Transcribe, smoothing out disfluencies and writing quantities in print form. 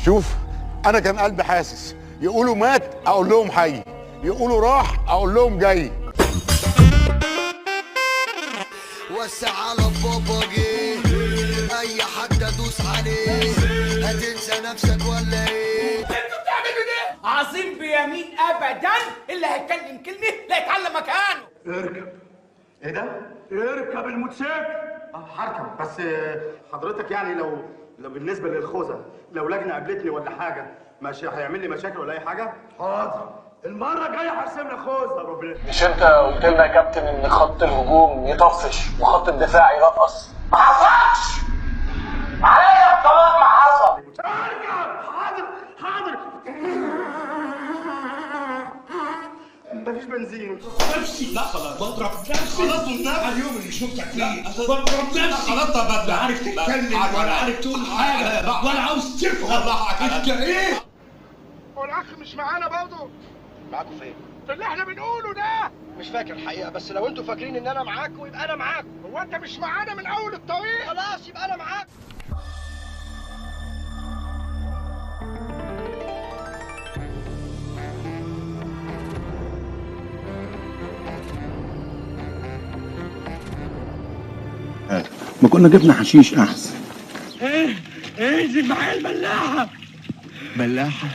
شوف، انا كان قلبي حاسس، يقولوا مات اقول لهم حي، يقولوا راح اقول لهم جاي. وسع على بابا جه، اي حد ادوس عليه، هتنسى نفسك ولا ايه؟ انتوا بتعملوا ليه؟ عظيم بيمين ابدا اللي هيتكلم كلمة لا يتعلم مكانه. اركب. ايه ده؟ اركب الموتوسيكل. هركب، بس حضرتك يعني لو بالنسبة للخوذه، لو لجنة قابلتني ولا حاجة، ماشي هيعمل لي مشاكل ولا اي حاجة؟ حاضر، المرة الجاية هرسم لك خوذه. ربنا. مش انت قلت لنا يا كابتن ان خط الهجوم يطفش وخط الدفاع يرقص؟ ما حصلش. عليا الطلاق ما حصل. اركب. حاضر حاضر. مفيش بنزين. نفسي. لا خلاص بضرب نفسي. خلاص والنبي على اليوم اللي شفتك فيه بضرب نفسي. خلاص طب لا عارف تتكلم ولا عارف تقول حاجة ولا عاوز تفهم. انت ايه؟ هو الاخ مش معانا برضه؟ معاكم فين؟ في اللي احنا بنقوله ده. مش فاكر الحقيقة، بس لو انتوا فاكرين ان انا معاكم يبقى انا معاكم. هو انت مش معانا من اول الطريق؟ خلاص يبقى انا معاكم. ما كنا جبنا حشيش احسن. ايه انزل معايا الملاحة. ملاحة؟